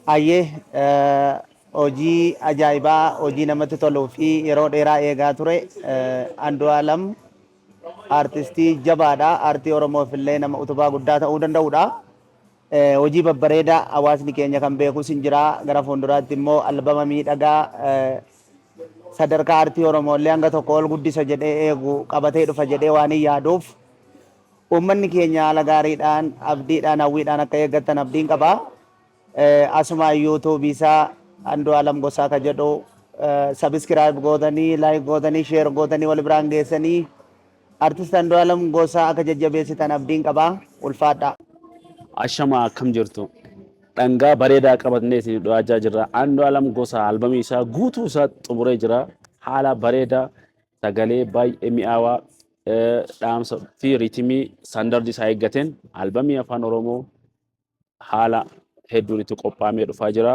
Hayyee, hojii ajaa'ibaa, hojii namatti toluu fi yeroo dheeraa eegaa ture. Andu'aalam aartistii jabaadha. Aartii Oromoof illee nama utubaa guddaa ta'uu danda'udha. Hojii babbareedaa hawaasni keenya kan beekus hin jira. Gara fuulduraatti immoo albama miidhagaa sadarkaa aartii Oromoo illee hanga tokko ol guddisa jedhee eegu qabatee dhufa jedhee waan hin yaaduuf, uummanni keenya haala gaariidhaan, abdiidhaan, hawwiidhaan akka eeggattan abdiin qaba. Asuma YouTube isaa Andu'aalam Gosaa ka jedhu subscribe gootanii, like gootanii, share gootanii, wal biraan geessanii artist Andu'aalam Gosaa akka jajjabeessitan abdiin qaba. Ulfaadha. Ashama, akkam jirtu? Dhangaa bareedaa qabatnee isin dhiyaachaa jirra. Andu'aalam Gosaa albamii isaa guutuu isaa xumuree jira. Haala bareedaa, sagalee baay'ee mi'aawaa, dhaamsa fi riitimii standard isaa eeggateen albamii Afaan Oromoo haala hedduun itti qophaa'amee dhufaa jira.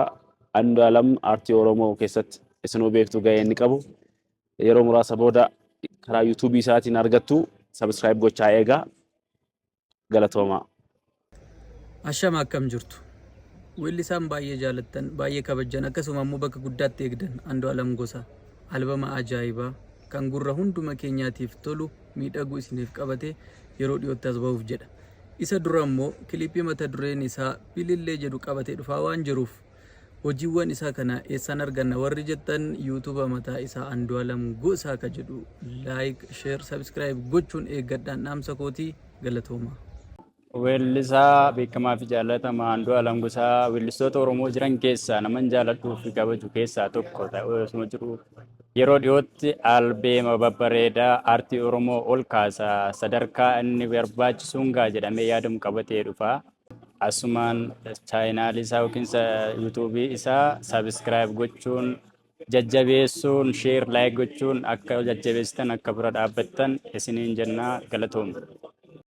Andu'aalam aartii Oromoo keessatti isinuu beektu gahee inni qabu. Yeroo muraasa booda karaa YouTube isaatiin argattu, subscribe gochaa eegaa. Galatoomaa. Ashama, akkam jirtu? Weellisaan baay'ee jaalattan, baay'ee kabajjan, akkasuma immoo bakka guddaatti eegdan Andu'aalam Gosaa albama ajaa'ibaa kan gurra hunduma keenyaatiif tolu, miidhagu isiniif qabate yeroo dhiyootti as bahuuf jedha. Isa dura immoo kilipii mata dureen isaa Bilillee jedhu qabatee dhufaa waan jiruuf, hojiiwwan isaa kana eessaan arganna warri jettan, YouTube mataa isaa Andu'aalam Gosaa ka jedhu like, share, subscribe gochuun eeggadhaan dhaamsa kootii. Galatooma. Weellisaa beekamaa fi jaallatamaa Andu'aalam Gosaa weellistoota Oromoo jiran keessaa naman jaalladhuu fi kabaju keessaa tokko ta'ee osuma jiru, yeroo dhiyootti albeema babbareedaa aartii Oromoo ol kaasa, sadarkaa inni barbaachisuun gaa jedhamee yaadamu qabatee dhufa. Asumaan chaayinaalii isaa yookiin YouTube isaa subscribe gochuun jajjabeessuun, share, like gochuun akka jajjabeessitan, akka bira dhaabbattan isiniin jennaa, galatoomna.